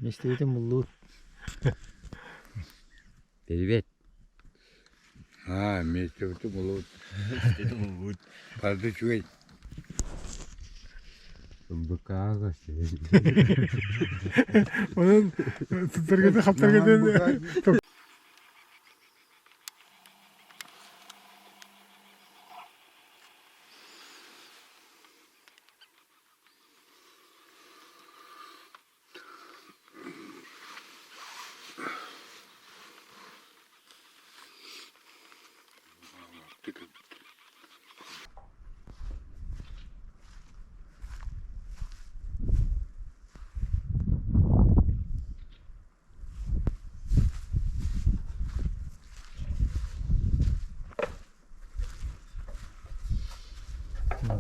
Миэстэбитин буллубут. Привет. Аа, миэстэбитин буллубут. Буллубут. Барыта үчүгэй. Быкаага Онон туттаргыты хаптаргыты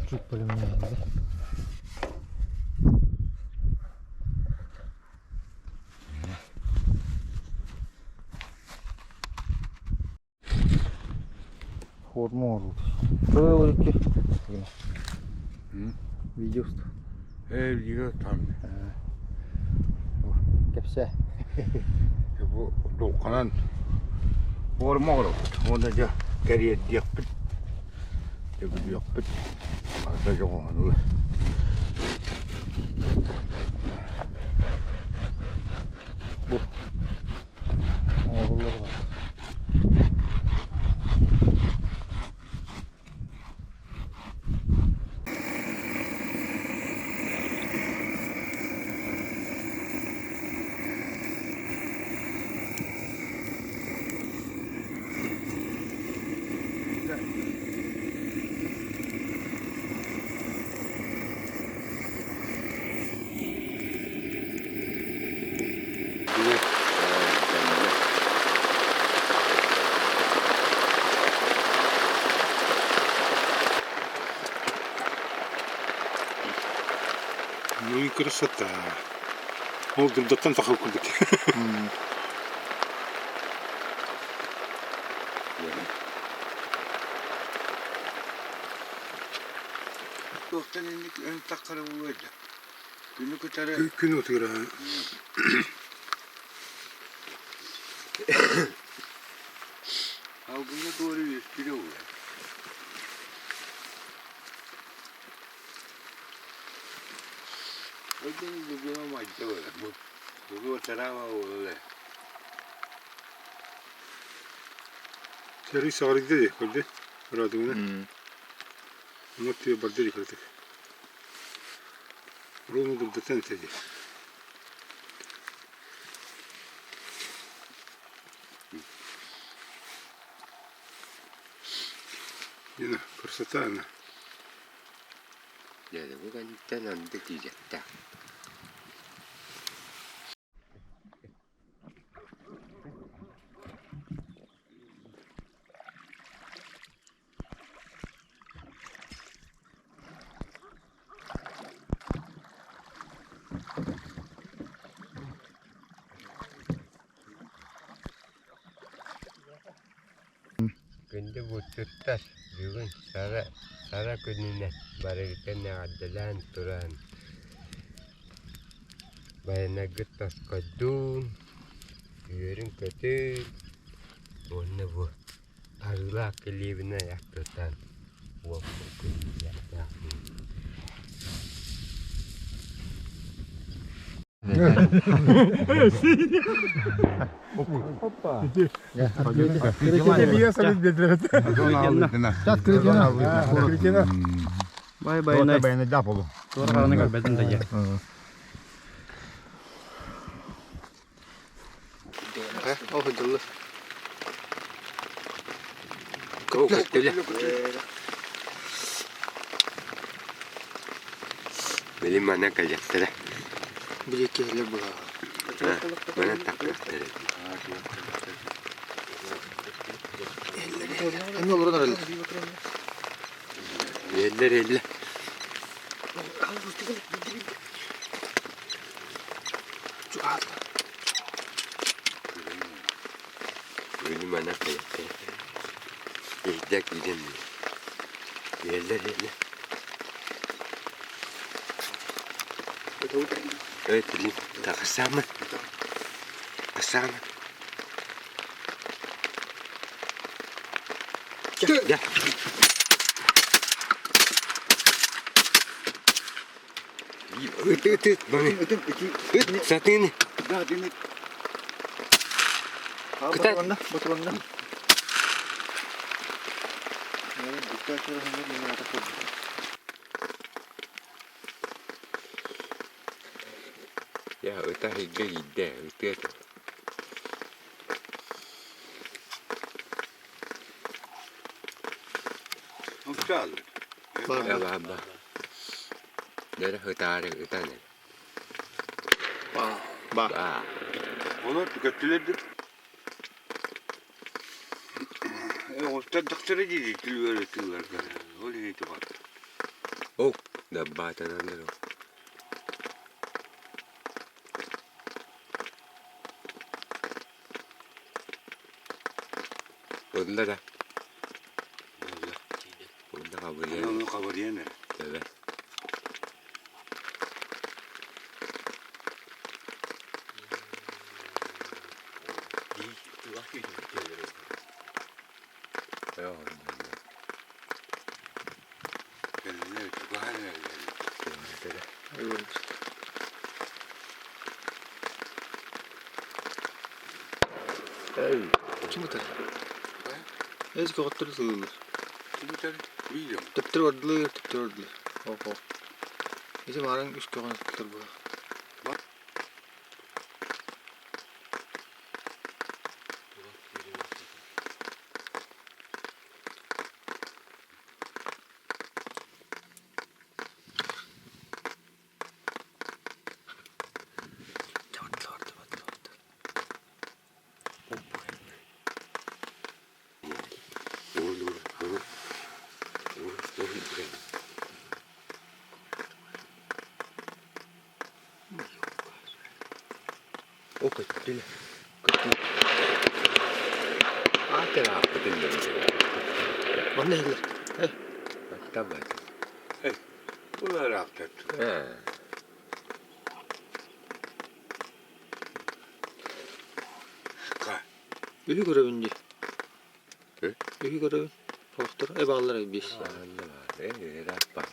Чуть полемнее, да? Форма оҥорбут. Видео Ээ, видео там. Кэпсээ. Бу дулканан форма оҥоробут. Уонна дьэ кэриэрдиэхпит, төгүрүөхпүт. Барыта дьоҕоһунуу. Бу оҥоһуллар Ну и красота. Ол дурдаттан сахал курдук. Туохтан инник өн таххара буолуой да. Күнү кытары Күн утура. Алгыҥҥа туора үөскүүрэ уһуйар. Өйдөн дьоно майда буолар. Бу буруо тараама буолар. Сэрии саҕарыйда дии, көрдө? Радуганы. Оҥот тыа барда дии кыратык. Ровно дурдатан этэ дии. Нина, красота она. Дьэ, бу кэнниттэн анды киирэттээх. Күндү булчуттар, бүгүн Сара, Сара күнүнэн барыгытын эҕэрдэлээн туран байанайгыт тоскойдуун, үөрүн-көтүн уонна бу Арыылаах килиэбинэй аттыттан уоппут күннээхтээхпин Бай байнай. Туора көрбөтүн да дьэ. Били манна кэлиэхтэрэ. Били киһилэр быһаҕа. Манан тахсыахтара. Эмиэ олорон эрэллэр. Эллэр эллэ. Күнү мана Иһдэ киирэн Иһэллэр иһэллэр. Эй, тахсаамын. Тахсаамын. Дьэ. Ыт, ыт, ыт, маны. Ыт, сатыыны. Кытай. Ботуланна. Я ыта иһирдьэ иирдэ, ытыа этэ. Баба. Дэрэ ытаары ытан эрэ. Ба. Ону көттүлэр дии. Оҕустардахтара дии түлүөрэ тыыларга. Ол иһин ити баар. О, даббаатанан да Ылла да. Ылла хабырыйан. Ону хабырыйан эрэ. Төбө. Кэллилэр, чугаһаан эрэллэр. Ким ытар? Эс көҕөттөрү сылыыллар. Ким ытар? Видео. Төптөрү бардылар, төптөрү бардылар. Оһо. Ити мааран үс көҕөн ыттылар быһа. О, көттүлэ. Көттүлэ. Аатырааппытын да Манна иһиллэр. Эй. Аттамат. Улараактар. Ээ. Ка. Үһү көрөбүн дии. Э? Үһү көрөбүн. Олохтор э бааллар биэс. Аанна баар. Э, ырааппа.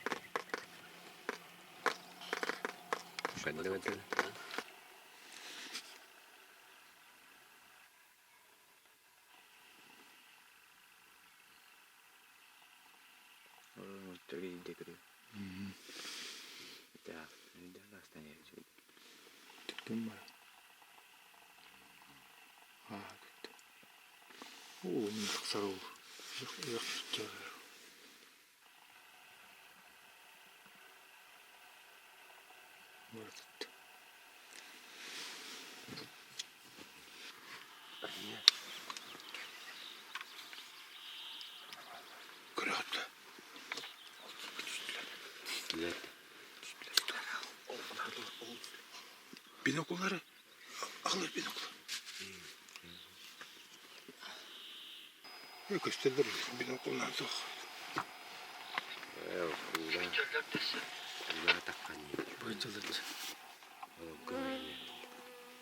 Ханна бардылар? Түктүм бар. Аа, күттүм. Оо, тахсар ол. Көрөттө. Binokulları alır binokulu. Көстөллөр биноkulунан суох. Ээ, куула. Куула таххан Быдьылыт. Олорго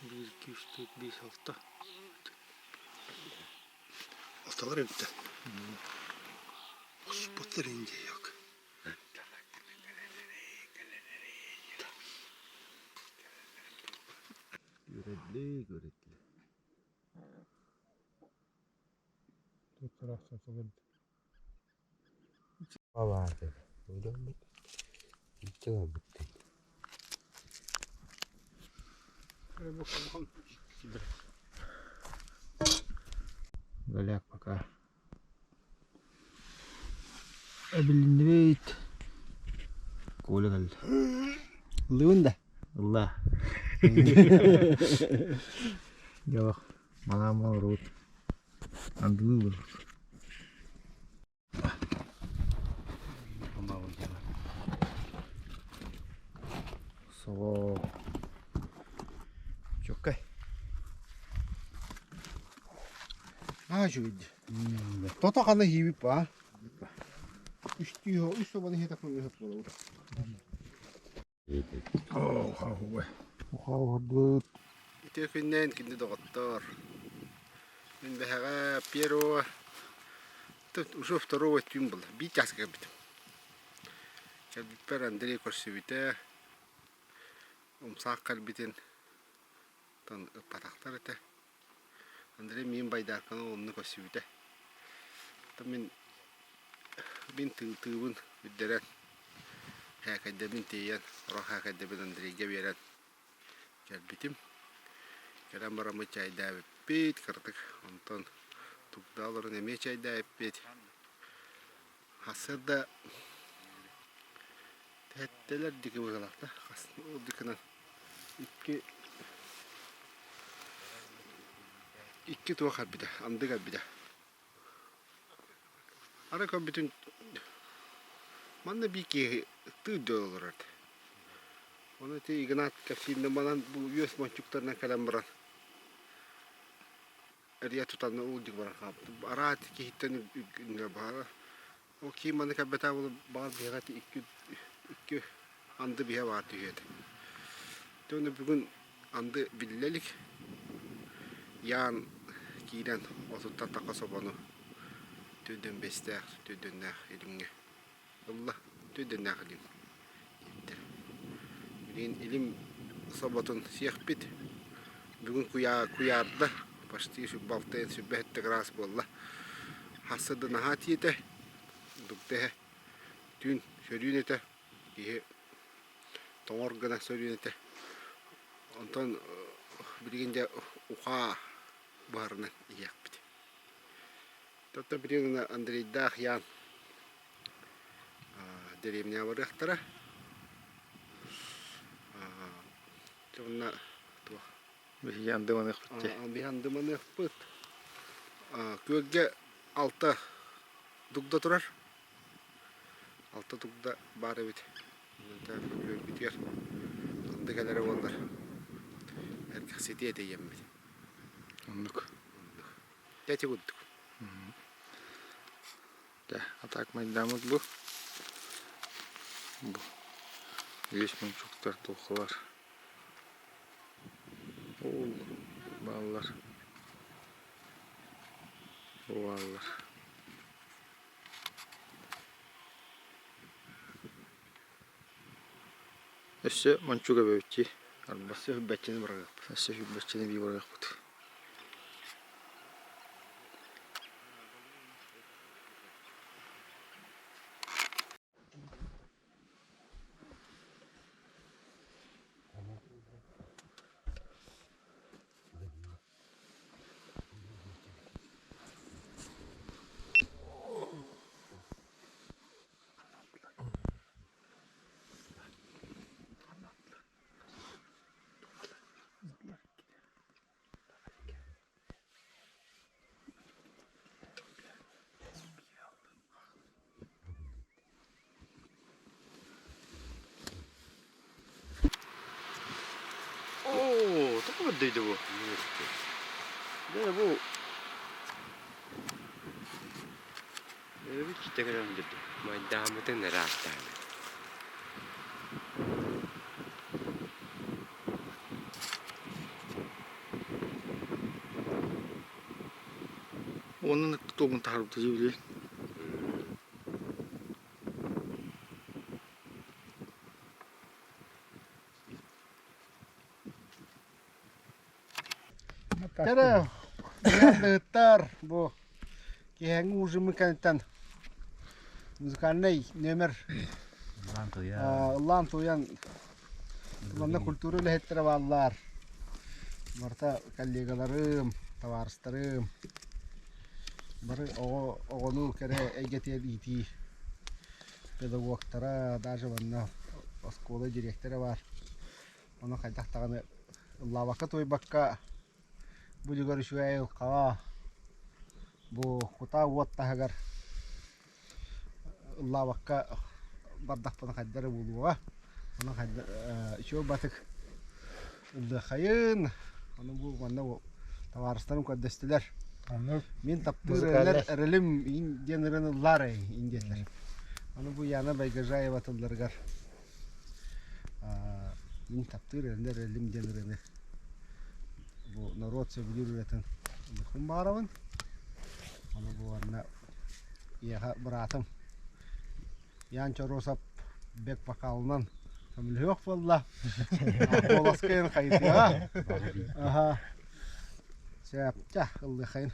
1, 2, 3, 4, 5, 6. Алталар эбитте. Оспоттар инде yok. Үрэдли, үрэдли. Бабааты. Удаммыт. Иччэ Голяк пока. Эбилиннибит. Коля кэллэ. Ыллыыбын да? Ылла. Дьолох. Манаам олорбут. Андылыы олорбут. Соло. Чөккэй. Аа үчүгэй. Тото хана хиибип аа. Үстүү үс собаны хиэтэх буолабыт. Үтүө күннээн күндү доҕоттоор! Мин бэһэҕэ первого, уже второго түүн буолла, биир чааска кэлбитим. Кэлбиппэр Андрей көрсүбүтэ, умсаах кэлбитин тон ыппатахтар этэ. Андрей миин байдаарканы онно көрсүбүтэ. Оттон мин мин тыыбын үрдэрэн, һээкэйдэбин тиэйэн, орох һээкэйдэбин Андрейга биэрэн кэлбитим. Кэлэн бараммыт чээйдээбиппит кыратык, онтон тугда олорон эмиэ чээйдээбиппит. Сарсыарда тэһэттэлэр диэки быһыылаах да, хас ол диэкинэн икки икки туох кэлбитэ, анды кэлбитэ. Арай көрбүтүм манна биир киһи тыыр дьон олорор этэ. Ону ити Игнат кэпсииринэн манан бу үөс мончуктарынан кэлэн баран эрийэ тутан уулдьук баран хаалбыт. Араат киһиттэн баара. Ол киһи манна кэлбэтэх буолан баҕар биһиэхэ ити икки икки анды биһэ баар түһүө этэ. Дьэ ону бүгүн анды биллэ илик. Ян киирэн отуттан тахха собону түрдэн бэстээх, түрдэннээх илимҥэ ылла. Түрдэннээх илим диэбиттэр. Билигин илим соботун сиэхпит. Бүгүн куйаа куйаарда почти балтайын сүрбэһиттэ градус буолла. Хассыда наһаа тиэтэ, дугда иһэ. Түүн сөрүүн этэ. Киһи тоҥор гына сөрүүн этэ. Онтон билигин дьэ ухаа буһарынан иһиэхпит. Оттон билигин Андрейдаах Ян дэриэбинэҕэ барыахтара. Уонна туох Биһиги андыманыахпыт дии. Биһи андыманыахпыт. Күөлгэ алта дугда турар. Алта дугда баар эбит. Күөлбүтүгэр анды кэлэрэ буоллар эргэхситиэ этэ ийэммит. Оннук. Ити курдук. Дьэ, а так майдааммыт бу. Бу. Үс мунчуктар туоххалар. Ол бааллар. Бу бааллар. Өссө мончук эбэбит дии. Арба. Өссө сүрбэччини быраҕыахпыт. Өссө сүрбэччини бии быраҕыахпыт. Оо, тоҕо бэрдэй бу? Дьэ бу Эбит кэлэн деді. Майдааммытын ыраахтаан. Онон тугун таһаарбыта дии Кэрэ ыттар бу киэһэҥҥи ужиммыт кэнниттэн музыкальнай нүөмэр ыллаан туйан манна культура үлэһиттэрэ бааллар. Барыта коллегаларым, табаарыстарым бары оҕо оҕону кэрэ эйгэтигэр иитии педагогтара, даже манна оскуола дириэктэрэ баар. Ону хайдах даҕаны ыллаабакка-туойбакка бу үлүгэр үчүгэй айылҕаҕа бу кутаа уот таһыгар ыллаабакка бардахпына хайда эрэ буолуоҕа. Онон хайда үчүгэй батык ыллыаххайын. Ону бу манна табаарыстарым көрдөстүлэр. Мин таптыыр эрэлим диэн ырыаны ыллаар ин диэтилэр. Ону бу Яна Байгожаева тылларыгар Мин таптыыр эрэнэр эрэлим диэн ырыаны бу норуот сөбүлүүр ырыатын ылыахпын баҕарабын. Ону бу уонна ийэхэ быраатым Ян Чоросов бэт бокалынан көмөлөһүөх буолла. Буоласкайын хайытыаҕа. Аха. Сөп, чэ, ыллыахайын.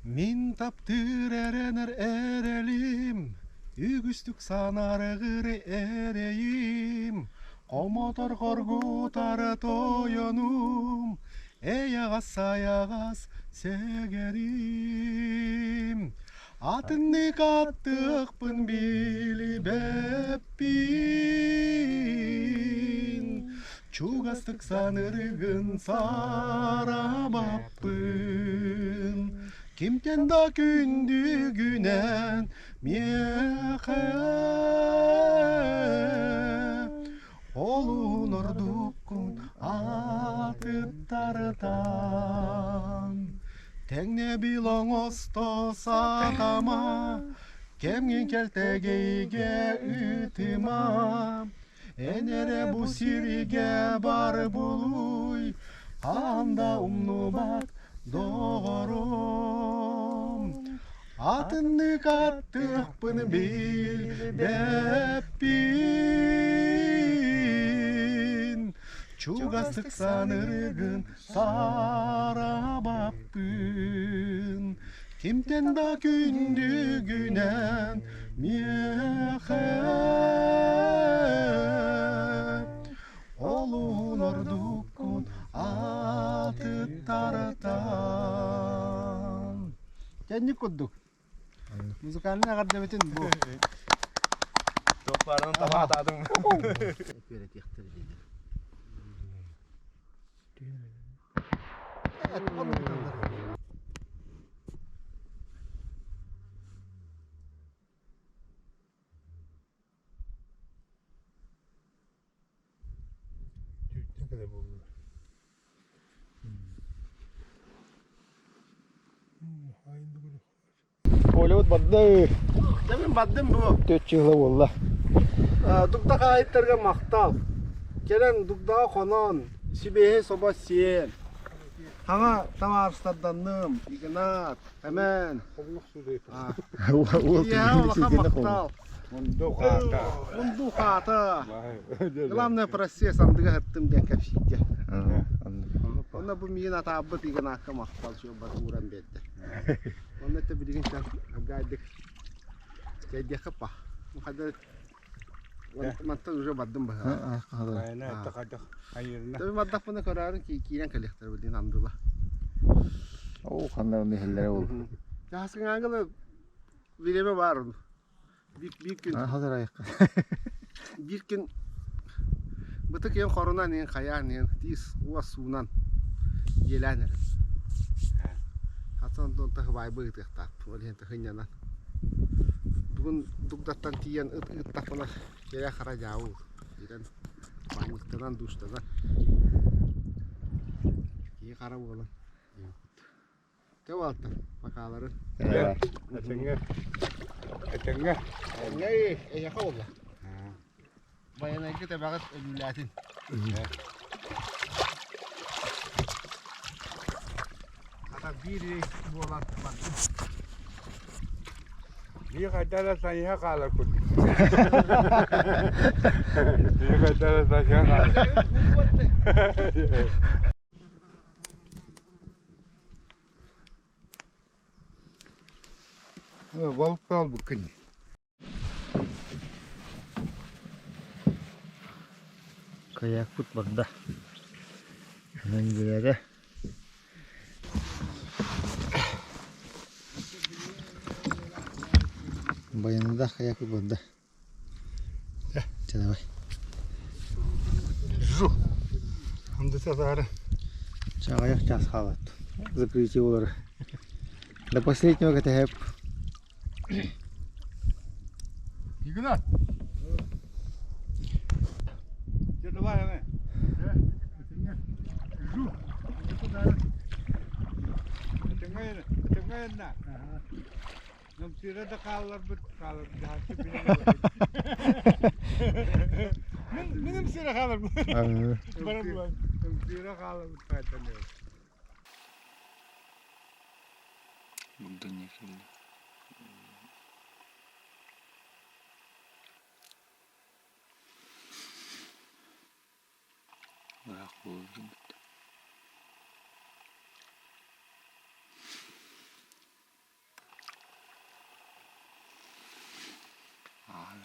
Мин таптыыр эрэнэр эрэлим, үгүстүк санаарыгыр эрэйим, хомотор хоргутар тойонум, эйэҕэс сайаҕас сэгэрим. Атыннык аттыахпын билбэппин, Чугастык санырыгын сарабаппын. Кимтэн да күндүгүнэн миэхэ Олуһун ордуккун атыттартан Тэҥнэбил оҥосто сатама, Кэмҥин кэлтэгэйгэ ыытыма. Эн эрэ бу сиргэ бар булуй, Хаһан да умнубат доҕорум. Атыннык аттыахпын билбэппин, Чугастык саныыргын сарабаппын. Кимтэн да күндүгүнэн миэхэ Олуһун ордуккун атыттартан. Кэнник курдук. Музыкальный эҕэрдэбитин бу. Туохпарынан табаатаатым. Үөрэтиэхтэр дииллэр. Түүттэн кэлэ буоллулар. Оля барда. Мин бардым бу. Төрт чыһыла буолла. Дугда хаһаайыттарга махтал. Кэлэн дугдаҕа хонон, сибиэһэй собо сиэн. Хаҥа табаарыстарданным, Игнат, Эмэн. Ийэҕэ улахан махтал. Мунду хаата. Мунду хаата. Главное процесс андыга сыттым диэн кэпсииргэ. Онно бу миин атаабыт Игнакка махтал сүөббат ууран биэрдэ. Онно это билигин гайдык чэйдиэххэ па. Хадыр мантан уже бардым баһа. Төбү бардахпына көрөөрүн киирэн кэлиэхтэр билигин андыла. Оо, ханна иһэллэрэ ол. Жаһасыңаангылы Бириэмэ баар ону. Биир, биир күн. Хазар айыққа. Биир күн бытык иэн хорунан иэн хайаан иэн тиис уос суунан дьиэлээн эрэр. Хасан онтон таһыбаайбы ыытыахтаах. Ол иһин тахынньанан. Бүгүн дугдаттан тиийэн ыт ыыттахпына кэрэ хара дьаабыл. Ирэн баанньыктанан, душтанан. Киһи хара буолан. Дьэ уолаттар, бакааларын. Этэҥҥэ. Этэҥҥэ. Этэҥҥэ эйиэхэ буолла. Байанайга тэбэҕит өлүүлээтин. Хата биир рейс буолан бардым. Биир хайдара сайыһа хаалар курдук. Биир хайдара сайыһа хаалар. Балык хаалбыккын Каякпыт барда. Онон дьиэлэрэ Баяныда каякпыт барда. Чэ давай. Жу. Андыта таары. Чаҕыйах чаас хаалат. Закрытие олары. До последнего кэтэһэп. Игнат. Дьэ давай аны. Жу. Этэҥҥэ этэҥҥэ Намтыыра да хаалларбыт хаалар дьаһалта билэн олорбут. Минем сире хаалар. Бара булан. Бира хаалабыт хаатаны. Богдан келди. Ыраах буолбут. Ааһан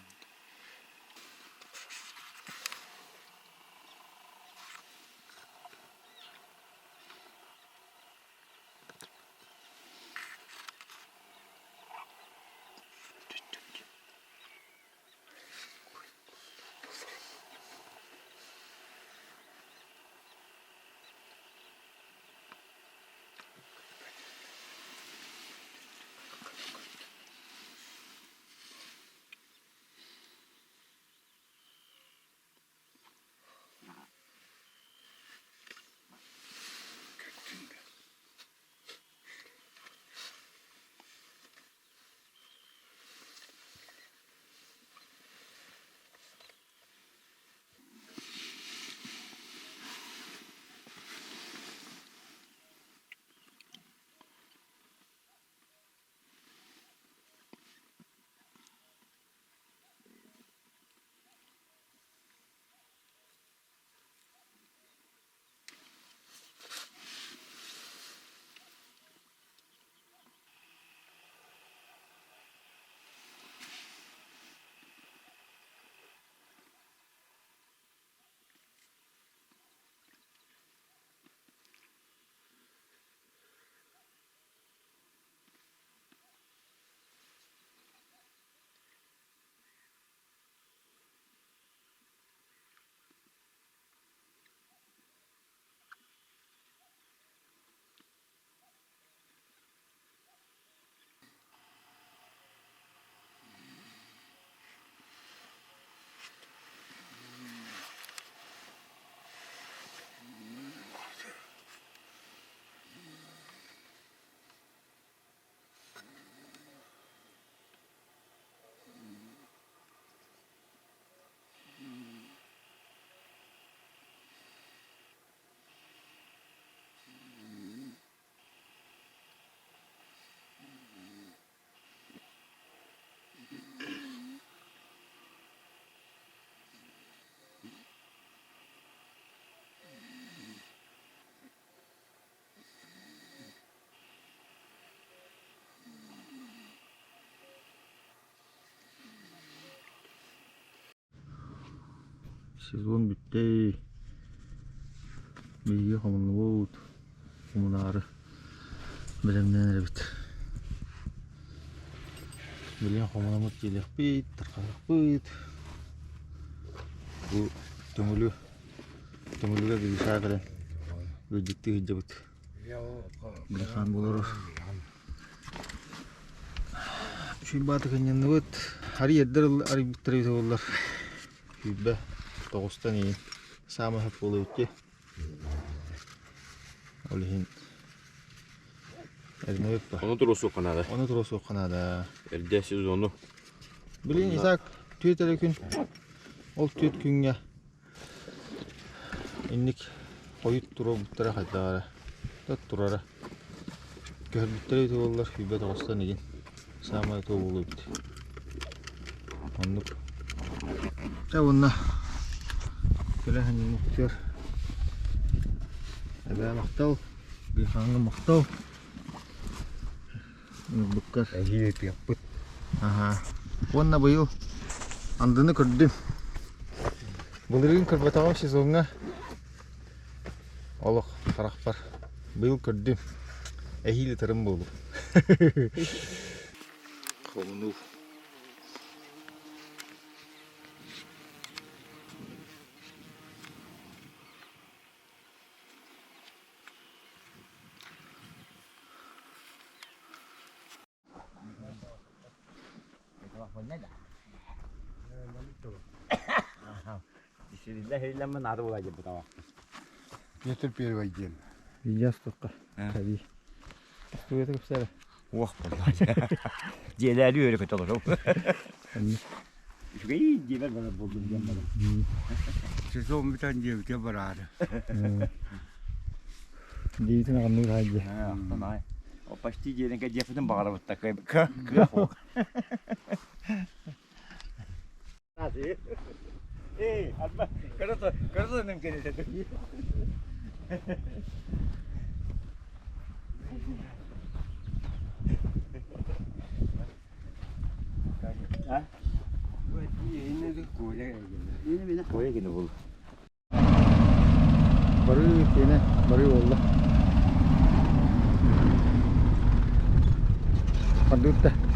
Сезон бүттэ. Биһиги хомуннубут. Хомунаары бэлэмнээн эрэбит. Билигин хомунаммыт киэлиэхпит, тарханыахпыт. Бу Төҥүлү Төҥүлүгэ Гриша кэлэн ыалдьыттыы сылдьабыт. Бырахан буолар. Сүүрбааты кынньанныбыт. Арый эрдэр арыйбыттар эбитэ буоллар. Сүүрбэ тоҕустан иин. Саамай сөп буолуо эбит дии. Ол иһин эрнэбит ба. Ону туруорсуохха наада. Ону туруорсуохха наада. Эрдэ сезону. Билигин Исаак түөрт эрэ күн. Ол түөрт күҥҥэ инник хойут туруорбуттара хайдах эрэ да турара. Көһөрбүттэрэ эбитэ буоллар сүүрбэ тоҕустан игин саамай туо буолуо эбит. Оннук. Чэ уонна кэлэн ханньыммыттар эбээ махтал, Гыхааҥҥа махтал. Ыҥырбыккар. Эһиил ыытыахпыт. Аһаа. Уонна быйыл андыны көрдүм. Былырыын көрбөтөҕүм сезоҥҥа олох харахпар быйыл көрдүм. Эһиил ытарым буолуо. Хомунуу. Петр Первый диэн. Видео астыкка. Каби. Астыгыта кэпсээрэ. Уох буолла. Дьиэлээри үөрэ көтө олором. Үчүгэй диэбэр барар буоллум диэн баран. Сезон бүтэн диэбитэ бараары. Диэбитин аҕынныыр аай дии. Ахтан аай. О, почти диэнэгэ диэппитин баҕарабыт такай кыах Эй, арба, көрө көрө нем Барыы тиэнэ барыы буолла. Хардыытта.